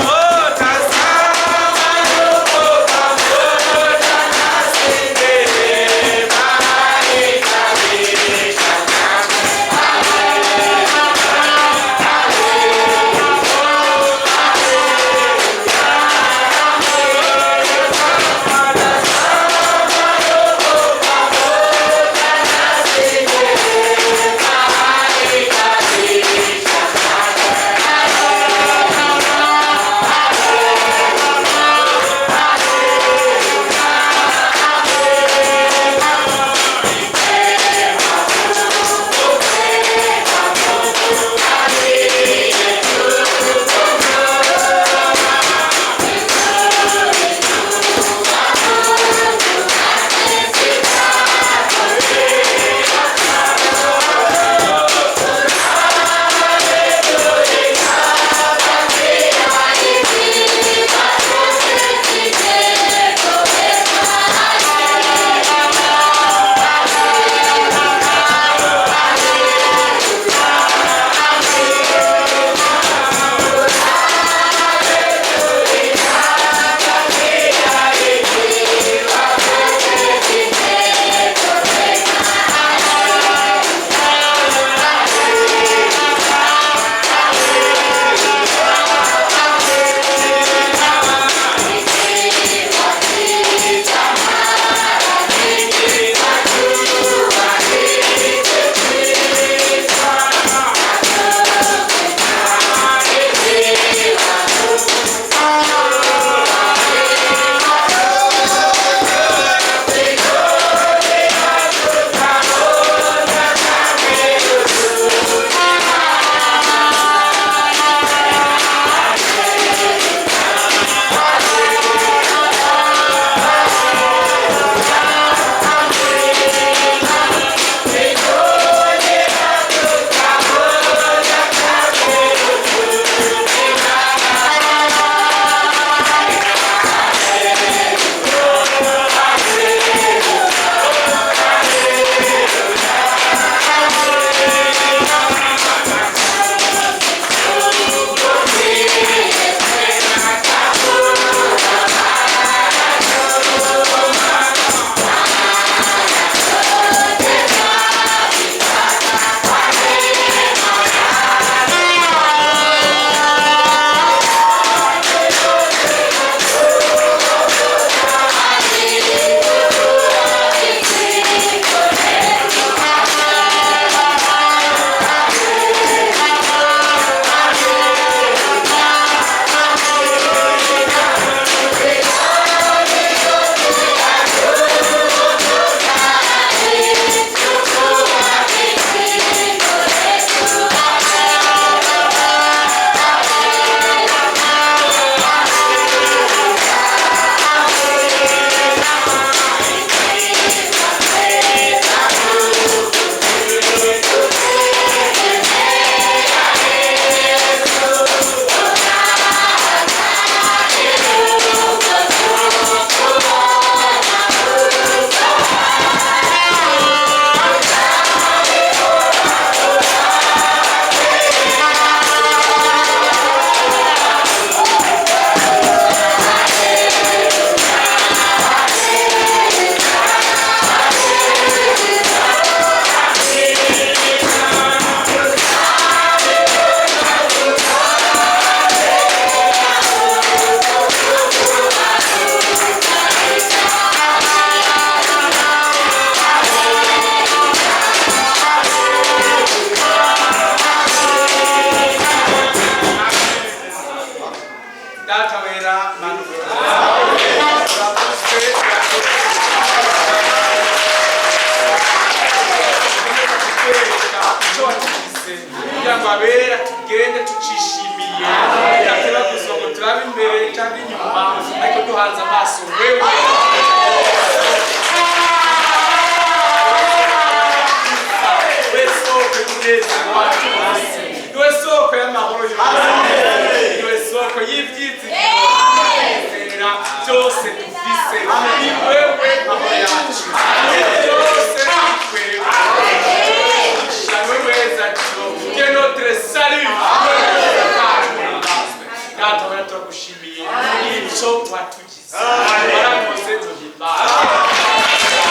Oh. Abera tugende tucishimiye, tudatebaguzwa ngo turabe imbere cyangwa inyuma, ariko duhanze amaso wewe. Niwe soko y'umunezero wacu wose, niwe soko y'amahoro yose, niwe soko y'ibyizigiro kwizera byose dufise. Ni wewe mahoro yacu, byose ni twebwe. Niwe weza, tu es notre salut. Data wera, turagushimiye icyo watugize, warakoze, duhimbaze.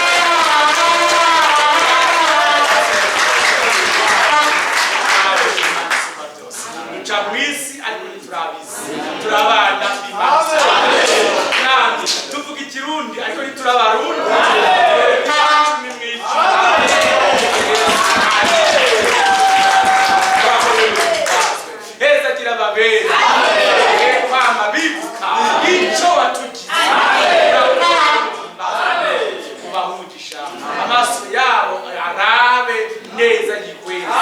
Duca mu isi ariko ntiturabizi, turabana b'Imana. Kandi tuvuga Ikirundi ariko ntiturabarundi. Iwacu ni mu ijuru. Heza gira ababera kwama bibuka icyo watugize, ubaha umugisha, amaso yabo arabe neza yikweza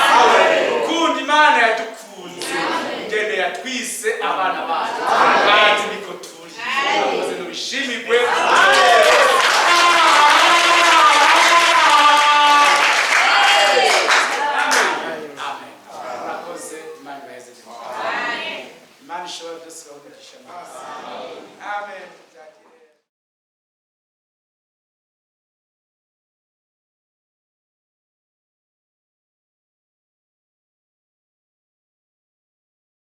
kunda Imana yadukunze, ingene yatwise abana bayo, kandi niko turi. Urakoze, nubishimirwe.